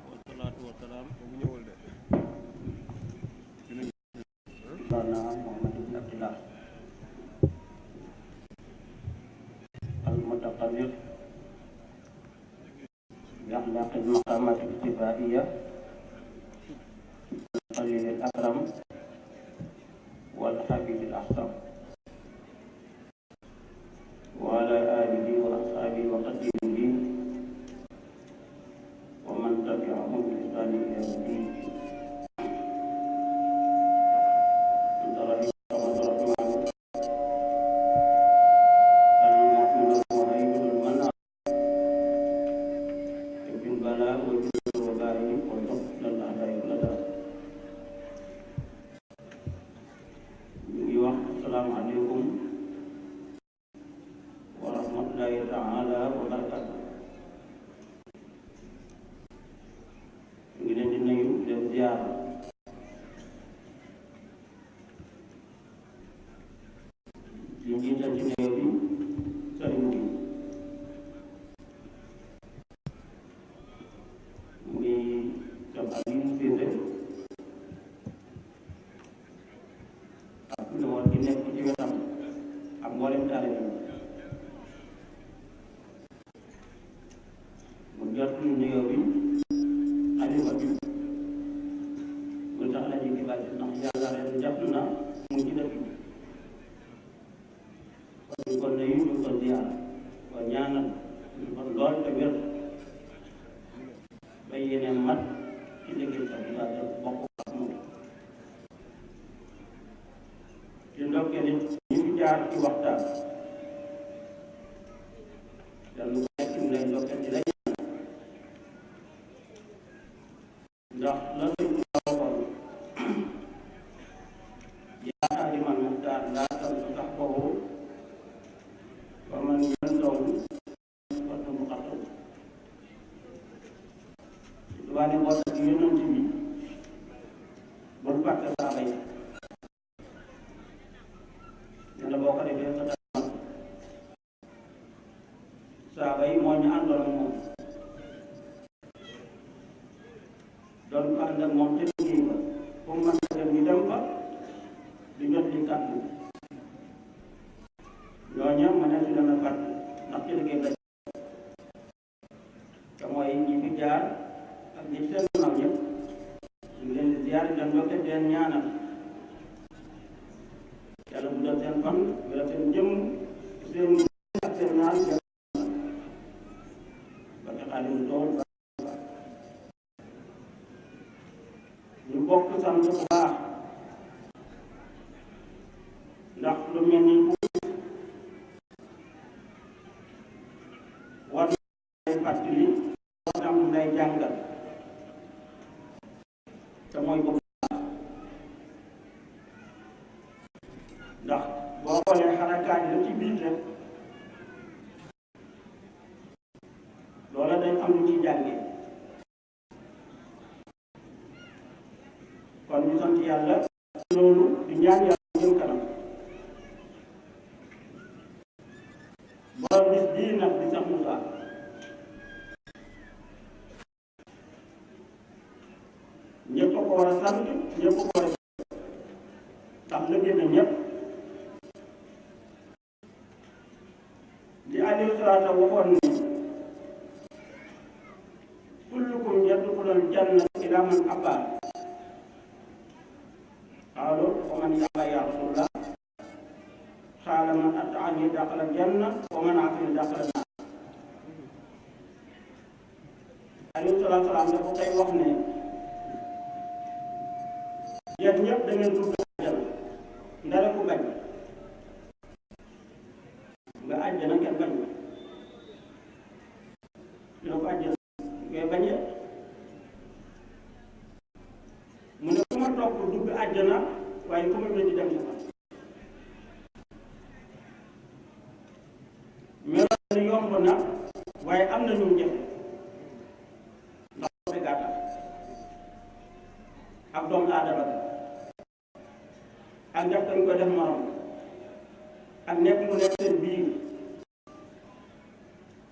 wasalaatu wasalaam bu ñëwul de Mawlana Muhammad ibn Abdillah al-mutaqarrir bi axlaaqi al-maqaamaat al-ijtimaa'iyya al-xaliil al-akram wal-habiib al-ahsam wa alaa aalihi wa ashaabihi wa xadimihi wa man tabi'ahum bi ihsaan ilaa yawmi ddiin.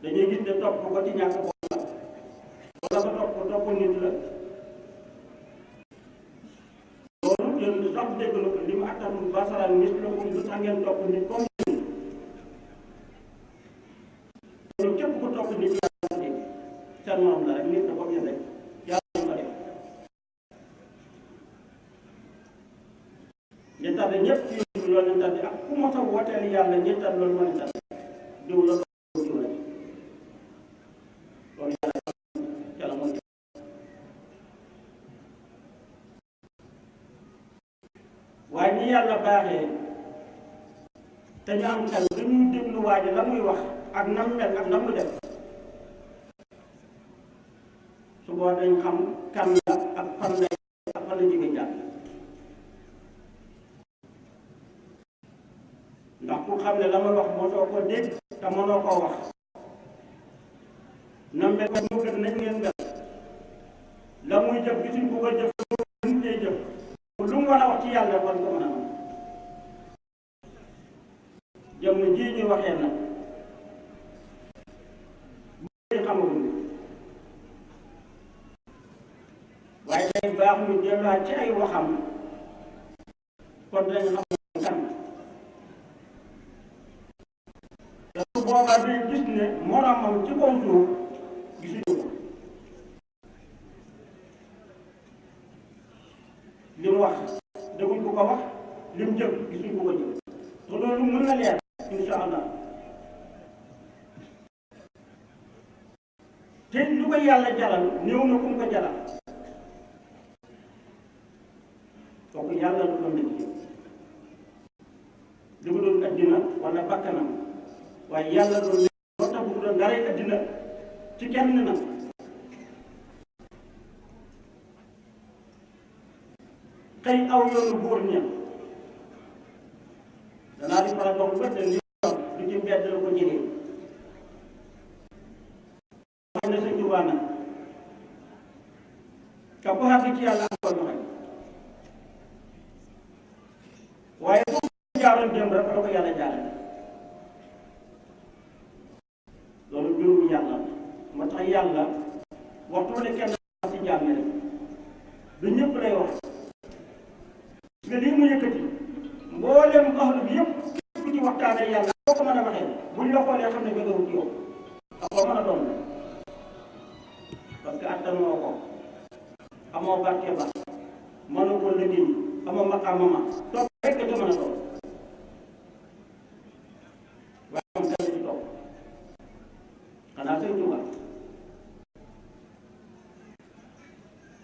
dañuy gis ne topp ko ci ñàkk ko wala nga topp nit la loolu yéen sax dégg na ko li mu attanul basaraan nit la ko du tax ngeen topp nit comme loolu képp ku topp nit yàlla dégg seen moom la rek nit la comme yéen rek yàlla ko def ñu tànn ñëpp ci loolu lañ tànn ak ku mos a wooteel yàlla ñu tànn loolu moo leen tànn diw la diw la loolu yàlla mooy waaye ñi yàlla baaxee te ñu am xel dañuy déglu waa ji la muy wax ak nam mel ak nam mu def su boo dañ xam kan la ak fan la jóge jàll ndax ku xam ne la muy wax mosoo ko dégg te mënoo koo wax nam mel ko mu gën nañ ngeen mel la muy jëf gisuñ ko ko jëf lu mu cee jëf lu mu war a wax ci yàlla war ko mën a am jëm ji ñuy waxee nag bu xamaguñ waaye day baax ñu delluwaat ci ay waxam kon dañ xam kan te su boobaa day gis ne moromam ci kaw suuf gisuñu ko li mu wax dégguñ ko wax li mu jëf gisuñ ko jëf te loolu mën na leer insha allah te lu ko yàlla jaral néew na ku mu ko jaral kooku yàlla lu doon def li mu doon addina wala bakkanam waaye yàlla doon def moo tax bu doon daray addina ci kenn na xëy aw yoonu góor ña danaa di faral wax lu bët li du ci mbedd la ko jëlee xam ne sa Tuubaa nag ka ko xàgg ci yàlla am ko joxe waaye foofu jaaroon démb rek la ko yàlla jaarale loolu mbirum yàlla moo tax yàlla waxtu ne kenn ci jàmme rek du ñëpp lay wax parce que lii mu yëkkati mboolem ahlu bi yëpp képp ku ci waxtaanee yàlla boo ko mën a waxee buñ la xoolee xam ne jógewul ci yow ak boo mën a doon parce que attanoo ko amoo barke ba mënoo ko liggéey amoo maqaamama toog rek nga mën a doon waaye moom kenn ci toog xanaa Sëñ Tuubaa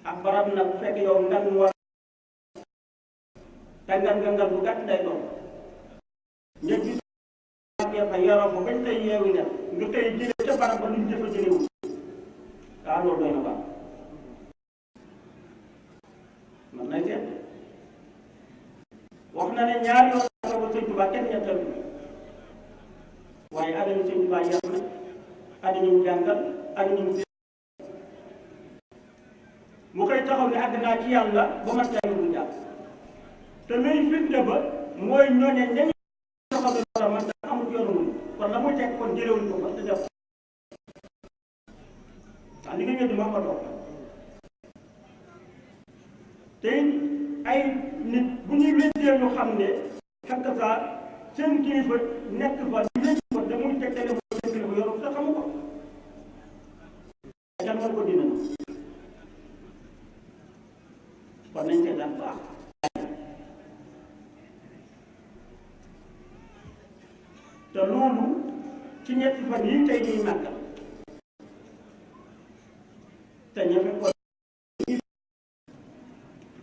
ak barab nag bu fekk yow ngan war te ngan bu gàtt day doon ñëpp ñu fa yoroo ko bañ tey yeewu ne nga tey jëlee ca barab ba luñ jëfa jëlewul waaw loolu doy na baax man nay seet wax na ne ñaari yoon la ko Sëñ Tuubaa kenn ñettal waaye ada ñu Sëñ Tuubaa yar na ada ñu jàngal ada ñu mu koy taxaw ne àgg naa ci yàlla ba man tey bu jàpp te luy firnde ba mooy ñooñe ñañ taxaw ne wala man da amul yoonu muy kon la muy teg kon jëlewuñ ko parce que def waaw li nga ñëw di ma ko toog te ay nit bu ñuy wéddee ñu xam ne fekk saa seen kilifa nekk fa ñu wéddi ko da muy teg tele bu kilifa yoru te xamu ko jan man ko dina kon nañ seetaan baax te loolu ci ñetti fan yi tey ñuy màggal te ña fekkoon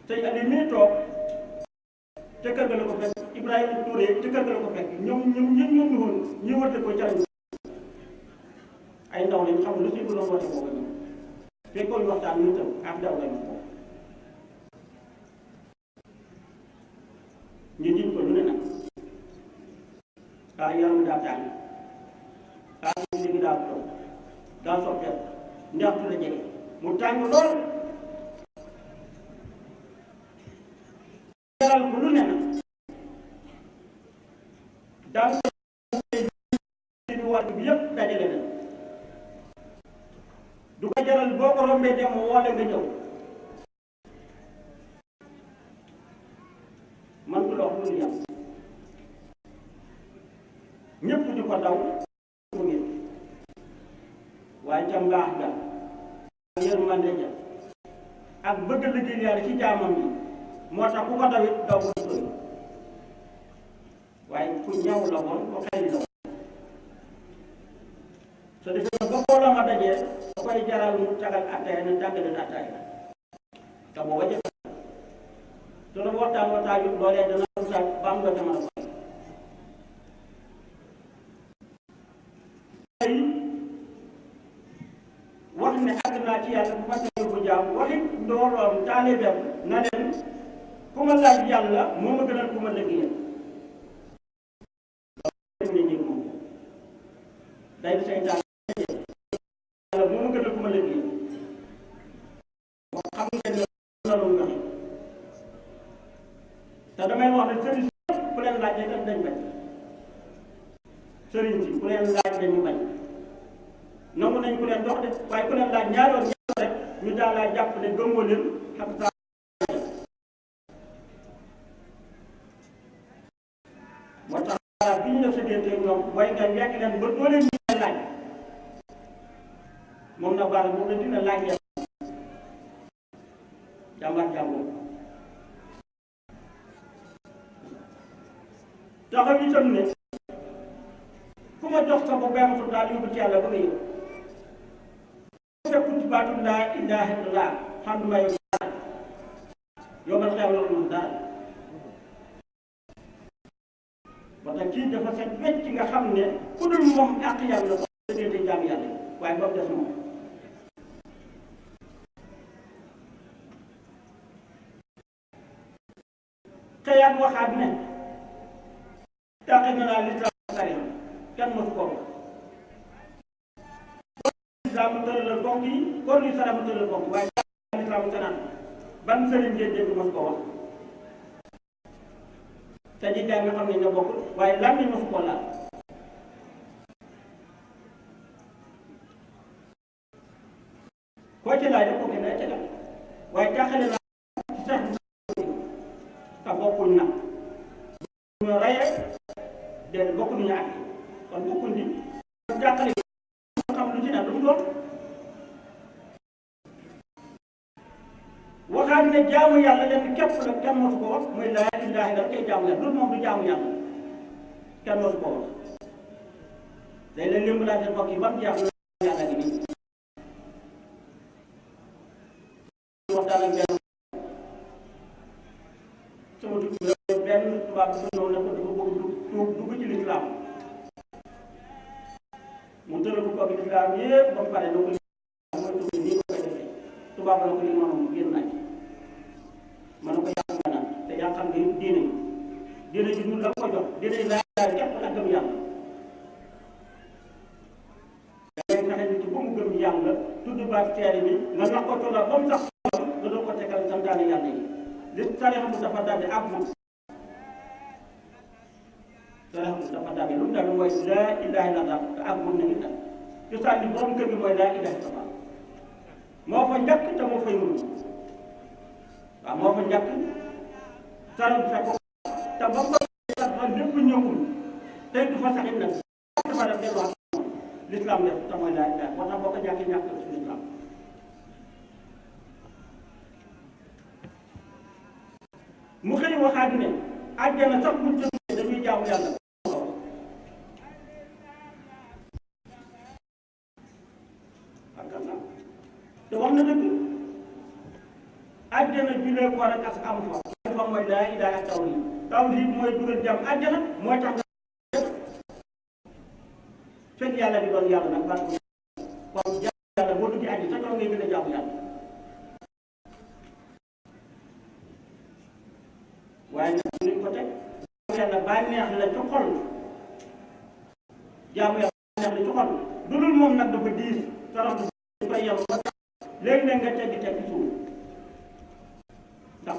tey andi mii toog ca kër ga la ko fekk Ibrahima Touré ca kër ga la ko fekk ñoom ñoom woon ñi wërte ko ca ay ndaw lañ xam lu si doon woote boobu ñoom fekkoon waxtaan ñu tam ak ndaw lañ ko ñu jiñ ko lu ne nag yaram daa tàng ñu léegi daa toog daa soppeeku ndeextu la jege mu tàng lool jaral ko lu ne nag daal di wàtt bi yëpp dajale na boo ko rombee dem woo la nga ñëw man ku la wax lu yàlla ñëpp di ko daw ko ngeen waaye ca mbaax ga ak yërmande ja ak bëgg liggéey yàlla ci jaamam bi moo tax ku ko dawit daw ko sori waaye ku ñaw la woon ku xëy la woon so defee ba mbooloo ma dajee da koy jaral mu tagal attaaya ne tàggale attaaya te booba jëkk te la waxtaan yu loolee dana sax ba am doo mën a koy wax ne àgg naa ci yàlla bu ma tey bu jaam waxit ndooloom taalibeem na leen ku ma laaj yàlla moo ma gënal ku ma liggéeyal day di seytaan yàlla moo ma gënal ku ma liggéeyal wax xam ngeen ne loolu joxe te damay wax ne sëriñ si ku leen laaj dañ bañ sëriñ si ku leen laaj dañu bañ nangu nañ ku leen dox de waaye ku leen laaj ñaaroon rek ñu daal laa jàpp ne gëmmoo leen xam saa moo tax bi ñu def sa diggante ñoom mooy nga yàgg leen ba doo leen ñu laaj moom na baara moom la dina laaj leen jàmbaar jàmbur taxaw itam ne ku ma jox sa bopp benn daal yóbbu ci yàlla ba nga yëg fekku ci baatu laa ilaaha illallaah xam du ma yow dara yombal xew la moom dara ba tax kii dafa set wecc nga xam ne ku dul moom àq yàlla ko dëggante jaam yàlla waaye boobu des moom xëyaat waxaat ne tàqi na naa lislaam sariya kenn mosu ko lislaam tëralal bokk yi kon li sara mu tëralal bokk waaye lislaam sanaan ban sëriñ ngeen dégg mosu ko wax te ji gaa nga xam ne ñoo bokk waaye lan lañ mosu ko laal koo ci laaj rek kooku day tegal waaye jaaxale naa ci sax te bokkuñ nag ñu reye den bokkuñu ñu ak kon bokkuñ di jàqale xam lu ci ne lu mu doon waxaat ne jaamu yàlla leen képp la kenn mosu ko wax muy laa ilaaha illa kay jaamu yàlla loolu moom du jaamu yàlla kenn mosu ko wax day leen limb laa seen mbokk yi ba mu jeex na yàlla gi nii waxtaan ak benn sama dugg benn tubaab bi ñëw ne ko dafa bëgg dugg ci lislaam mu tëral ko kooku lislaam yëpp ba mu pare na ko mooy dugg nii ko koy defee tubaab la ko li mënoon génn naaj ma ne ko yàq nga naan te yaa xam nga yëpp diine ji dul la ko jox diine laa képp la gëm yàlla dangay fexe nit ba mu gëm yàlla tudd baat teere bi nga wax ko tola ba mu sax nga doon ko tegal santaane yàlla yi li tarixa mu dafa daal di àgg tarixa mu dafa daal di lu mu daal mooy laa ilaaha illallaah te àggul na ngi nag cosaan bi borom kër gi mooy laa ilaaha illallaah moo fa njëkk te moo fay mën waaw moo fa njëkk saral fekk te ba ko sax fa lépp ñëwul tey du fa saxit nag dafa def delluwaat l'islam def te mooy laa ilaaha moo tax boo ko ñàkkee ñàkk ci l'islam mu xëy waxaat ne àjjana sax bu jëmee dañuy jaamu yàlla te wax na dëgg àjjana julee ko rek as am fa dafa mooy laa ilaaha tawhid tawhid mooy dugal jàmm àjjana mooy tax fekk yàlla di doon yàlla nag ban kon jaamu yàlla boo dugg àjji sa kaw ngay gën a jaamu yàlla waaye nag nuñ ko teg yàlla bànneex la ci xol jaamu yàlla bànneex la ci xol du dul moom nag dafa diis torox du koy yem ba léegi nag nga teggi teg ci suuf ndax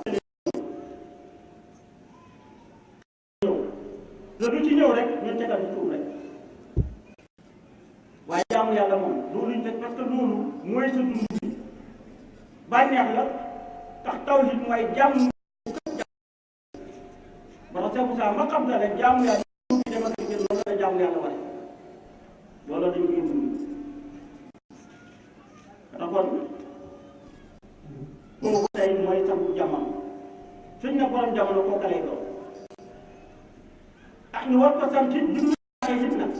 ñëw te du ci ñëw rek ñu tegal ci suuf rek waaye jaamu yàlla moom loolu ñu teg parce que loolu mooy sa dund bi bànneex la tax tawhid mooy jàmm ba tax Cheikh Moussa ma xam ne jaamu yàlla ñu dem ak ci loolu la jaamu yàlla ware loolu dañ koy dund da kon kooku tey mooy sangu jamono suñ na borom jamono kooku lay doon ah ñu war ko sant it ñu it nag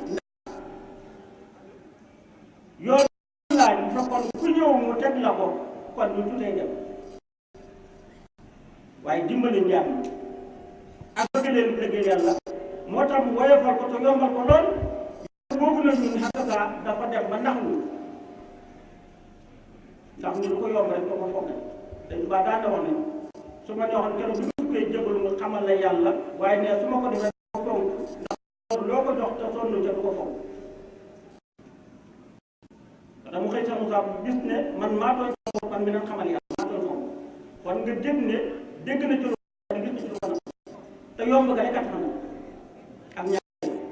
yoon laaj bu fekkoon ku ñëw mu teg la ko kon ñu tutee dem waaye dimbali njaam ak bëgg leen liggéey yàlla moo tax mu woyofal ko te yombal ko lool boobu na ñun xasasa dafa dem ba ndax ñu ndax ñu lu ko yomb rek ko ko foog ne dañ baa daan na wax ne su ma neexoon keroog bi ma sukkee jëbalu nga xamal la yàlla waaye ne su ma ko defee ko fonk ndax loo ko jox te sonn ca du ko fonk dama xëy sa Moussa gis ne man maa tooñ sama bopp man mi leen xamal yàlla maa tooñ sama kon nga dégg ne dégg na ci lu gis na ci lu kanam te yomb ga rek a tax na ak ñaar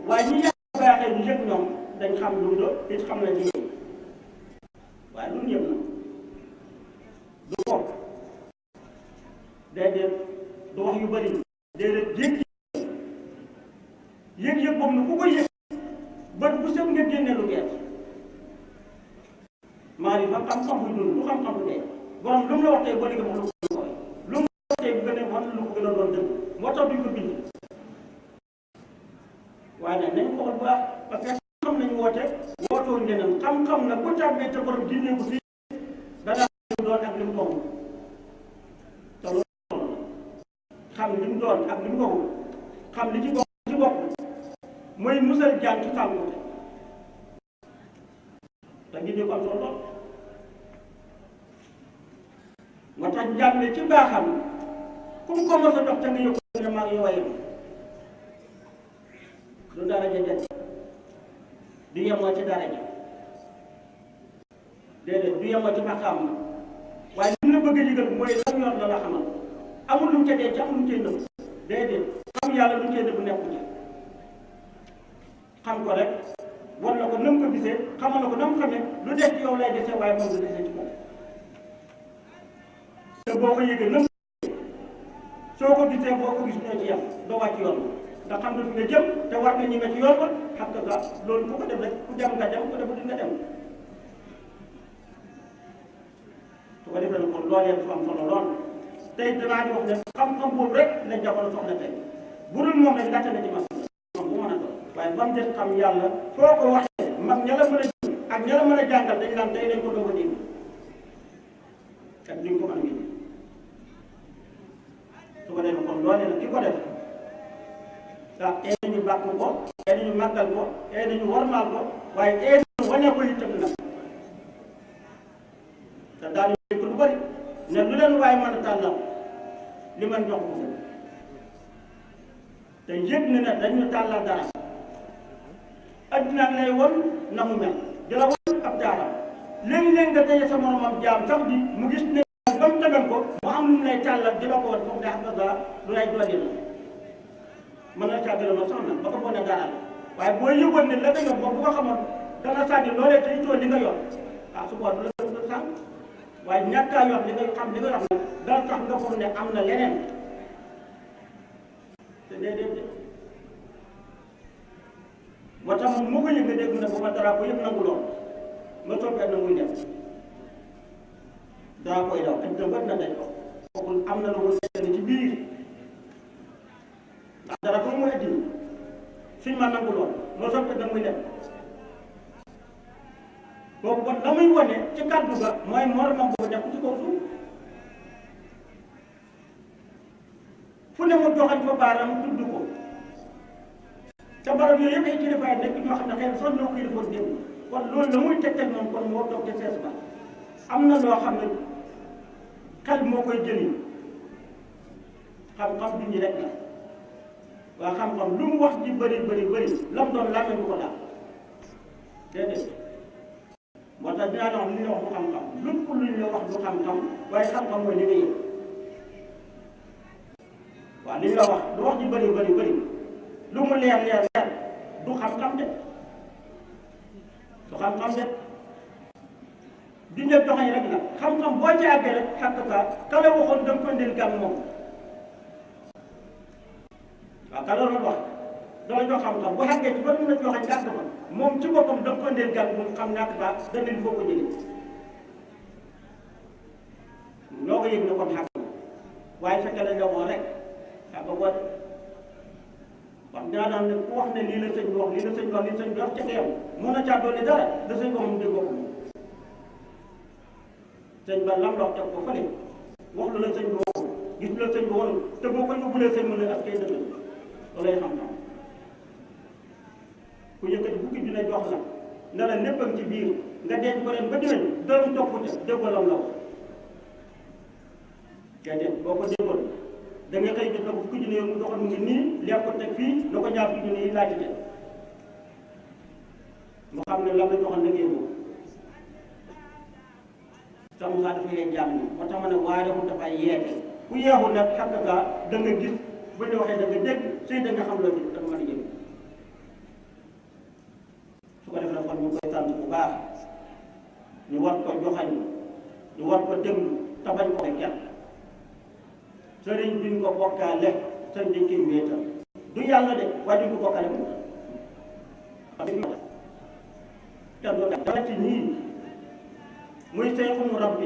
waaye ñi yàlla baaxee ñu yëg ñoom dañ xam lu do it xam na ci yéen waaye lu yëg na du ko déedéet du wax yu bëri déedéet yëg boobu na ku ko yëg bët bu set nga génne lu gees maa ngi fa xam-xam bu dund lu xam-xam bu dee borom lu mu la wax tey boo déggee wax lu ko gën a koy lu mu la wax tey bu gën a wax lu ko gën a doon dëgg moo tax duñ ko bind waaye nag nañ xool bu baax parce que xam nañu wootoo leneen xam-xam na ku tàbbee te borom génnee ko fii dana doon ak li mu toog te loolu xam li mu doon ak li mu ko xam li ci bokk mooy musal jaan ci tàmbute te génnee ko am solo lool moo tax jàmm ci baaxam ku mu ko mos a dox te nga yëg ne maa ngi yow du daraja jënd du yemoo ci daraja déedéet du yemoo ci maqaam waaye li mu la bëgg a yëgal mooy lan yor la la xamal amul lu mu ca dee ci amul lu mu cay nëbb déedéet xam yàlla lu mu cay nëbb nekku ci xam ko rek war na ko na mu ko gisee xamal na ko na mu xamee lu des ci yow lay desee waaye moom du desee ci moom te boo ko yëgee na mu soo ko gisee boo ko gis ñoo ci yem doo wàcc yoon ndax xam nga fi nga jëm te war nga ñi nga ci yoon ba xam nga loolu ku ko def rek ku dem nga dem ku def nga dem su ko defee nag kon loolee dafa am solo lool tey danaa di wax ne xam-xam boobu rek lañ jamono soxla tey bu dul moom rek laajte na ci man moom bu mën a doon waaye ba mu des xam yàlla foo ko waxee mag ña la mën a jëm ak ña la mën a jàngal dañ naan tey dañ ko doog a dégg kat duñ ko mën a génne su ko defee kon loolee nag ki ko def waaw ee nañu bàkk ko ee nañu màggal ko ee nañu warmaal ko waaye ee nañu wane ko itam nag te daal di ko lu bëri ne lu leen waaye mën a tàllal li man jox ko te yëg na ne dañu tàllal dara adduna lay won na mu mel di la won ab daara léeg-léeg nga teye sa moromam jaam sax di mu gis ne ba mu tegal ko mu am lu mu lay tàllal di la ko woon foofu daa xam ne lu lay dolli la mën na caa gërëm sax na ba ko bone dara la waaye boo yëgoon ne la nga yor moom bu ko xamoon dana sànni loolee te itoo li nga yor ah su boobaa du la gën a sànq waaye ñàkkaa yor li nga xam li nga yor nag dana tax nga foog ne am na leneen te déedéet de moo tax moom moo ko yëg nga dégg ne bu ma dara ko yëpp nangu lool nga toppee na muy dem daa koy daw ak dëgg na dañ ko kooku am na lu ko jëlee ci biir. ndax dara ko mooy addina suñ ma nangu lool moo soog da muy dem boobu kon la muy wane ci kàddu ga mooy moromam boobu nekk ci kaw suuf fu ne mu joxañ fa baaram tudd ko te barab yooyu yëpp ay kilifa nekk ñoo xam ne xëy na sax ñoo koy defoon démb kon loolu la muy tegtal moom kon moo toog te sees ba am na loo xam ne xel moo koy jëli xam-xam bi ñu rek la waa xam-xam lu mu wax ji bëri la mu doon làmmeñ du ko daal déedéet moo tax dinaa wax li ñu wax du xam-xam lépp luñ la wax du xam-xam waaye xam-xam mooy li nga yëg waaw li ñu la wax lu wax ji bëri lu mu leer du xam-xam de du xam-xam de dundee doxañ rek la xam-xam boo ci àggee rek xàq saa ka la waxoon da nga ko ndeel gàmm moom waaw ka loolu wax doo jox xam-xam bu àggee ci ba mun a joxañ gàtt ko moom ci boppam da nga ko ndeel gàmm moom xam ñàkk saa dana foo ko jëlee loo ko yëg ne kon xàq waaye fekkee la ñoo rek xàq boo wax dinaa daan ne ku wax ne lii la sëñ bi wax lii la sëñ bi wax lii la sëñ bi wax ca kayam mën na caa dolli dara da sëñ ko moom déggoo ko sëñ ba lam la wax teg ko fële wax lu la sëñ bi waxul gis lu la sëñ bi waxul te boo ko yóbbulee sëñ mën a ak kay dëgg loolay xam-xam ku yëkkati fukki dina jox la ne la lépp ci biir nga denc ko ren ba déwén dërëm topp ca déggoo lam la wax déedéet boo ko déggoon da nga koy gis na ko fukki junne yow mu doxal mu ngi nii leer ko teg fii na ko ñaar fukki junne yi laajte mu xam ne lam la joxal na ngeen sax mu saa dafa yee jàmm moo tax ma ne waaye mu dafay yeete ku yeexul nag xam nga da nga gis bu ñu waxee da nga dégg sëy da nga xam loolu dafa mën a jëm su ko defee nag kon ñu koy sant bu baax ñu war ko joxañ ñu war ko déglu te bañ ko kenn sëriñ bi ñu ko bokkaale sëriñ dañ koy wéetal du yàlla de waaye duñ ko bokkaale mu te doo dara ci ñii muy seexum rabbi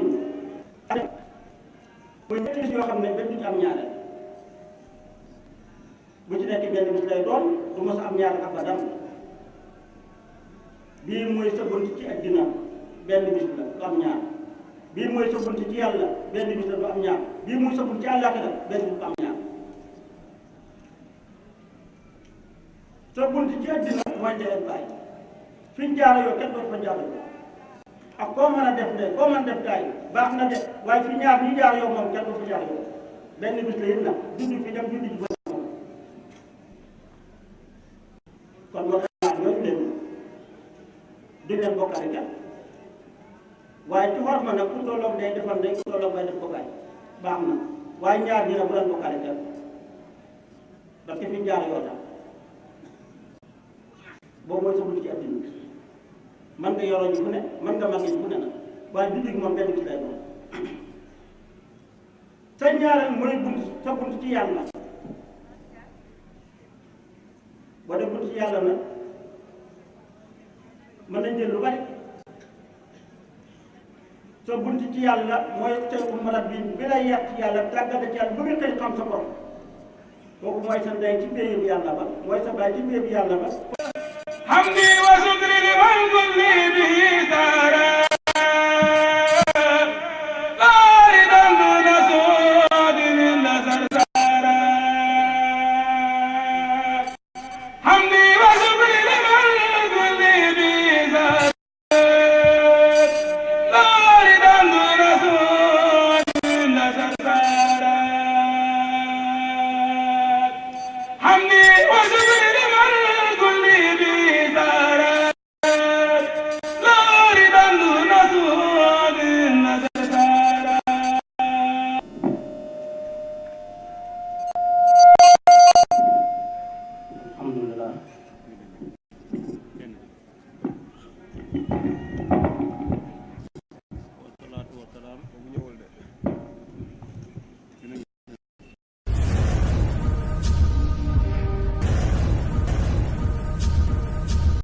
muy ñetti yoo xam ne benn du ci am ñaareel bu ci nekk benn bis lay doon du mos a am ñaareel abadan bii mooy sa bunt ci àddina benn bis la du am ñaar bii mooy sa bunt ci yàlla benn bis la du am ñaar bii mooy sa bunt ci àllaaxira benn bis du am ñaar sa bunt ci àddina mooy deret bàyyi fi ñu jaara yoo kenn dootu fa jaara yoo ak koo mën a def de koo mën a def daay baax na de waaye fi ñaar ñi jaar yow moom kenn du fi jaar yow benn bis la yëpp nag dund fi dem dund ci ba moom kon moo tax ñooñu leen du leen bokkale kenn waaye ci war ma nag ku tolloog day defal day ku tolloog bay def ko gaay baax na waaye ñaar ñi nag bu leen bokkale kenn parce que fi ñu jaar yow tax boobu mooy sa bunt ci àddina man nga yoroo ji fu ne man nga màggee ji fu ne nag waaye dund gi moom benn ci lay doon sa ñaareel mooy bunt sa bunt ci yàlla boo dee bunt ci yàlla nag mën nañ jël lu bari sa bunt ci yàlla mooy seeku marab bi lay yàq ci yàlla tàggate ci yàlla ba nga xëy xam sa borom kooku mooy sa ndey ci péye bi yàlla ba mooy sa baay ci péye bi yàlla ba حمدي وشكري لمن كل به سارا باردا دون سود من سرسارا حمدي وشكري لمن كل به سارا باردا دون سود من سرسارا حمدي وشكري لمن كل به wasalaatu wasalaam ba mu